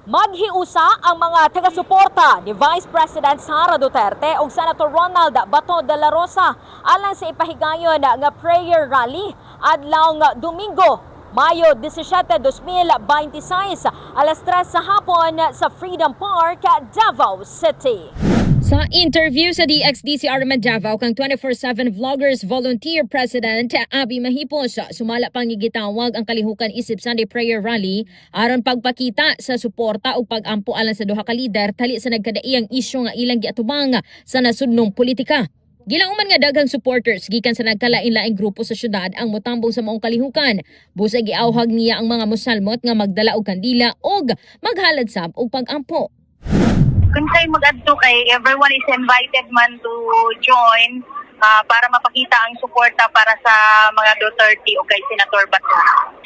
Maghiusa ang mga taga-suporta ni Vice President Sara Duterte ug Senator Ronald Bato de la Rosa alang sa ipahigayon nga prayer rally adlaw nga Domingo, Mayo 17, 2026, alas 3 sa hapon sa Freedom Park, Davao City. Sa interview sa DXDC RMN Davao kang 24/7 Vloggers Volunteer President Abi Mahipos, sumala pang gitawag ang kalihukan isip Sunday Prayer Rally aron pagpakita sa suporta ug pag-ampo alang sa duha ka lider tali sa nagkadaiyang isyu nga ilang giatubang sa nasudnong politika. Gilauman nga daghang supporters gikan sa nagkalain-laing grupo sa syudad ang motambong sa maong kalihukan. Busay giawhag niya ang mga musalmot nga magdala og kandila og maghalad sab og pag-ampo. Kung sa'y mag-adto kay everyone is invited man to join para mapakita ang suporta para sa mga Duterte o kay Senator Bato.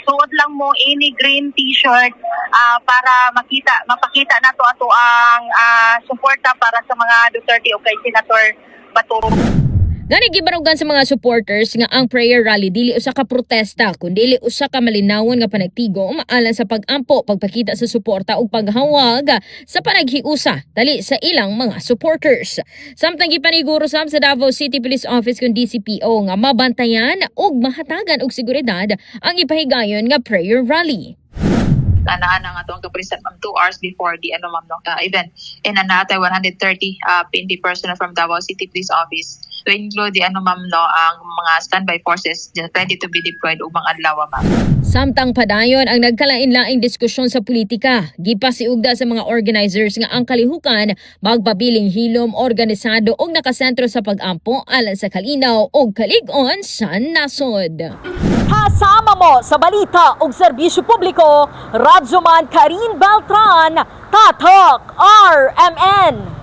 Suot lang mo any green t-shirt para makita mapakita nato ato ang suporta para sa mga Duterte o kay Senator Bato. Gani gibarugan sa mga supporters nga ang prayer rally dili usa ka protesta kundi usa ka malinawon nga panagtigom alang sa pag-ampo, pagpakita sa suporta ug paghawag sa panaghiusa dali sa ilang mga supporters. Samtang gipaniguro sab sa Davao City Police Office kun DCPO nga mabantayan ug mahatagan og seguridad ang ipahigayon nga prayer rally. Anaa na nga atong kapulisan, ma'am, 2 hours before the ano, ma'am, no, event, and naa natay 130 PNP personnel from Davao City Police Office to include the ano, ma'am, no, ang mga standby forces ready to be deployed ubang adlaw, ma'am. Samtang padayon ang nagkalain-laing diskusyon sa politika, gipasiugda sa mga organizers nga ang kalihukan magpabiling hilom, organisado ug nakasentro sa pag-ampo alang sa kalinaw ug kalig-on sa nasod. Kasama mo sa balita ug serbisyo publiko, Radyoman Karin Beltran, Tatak RMN.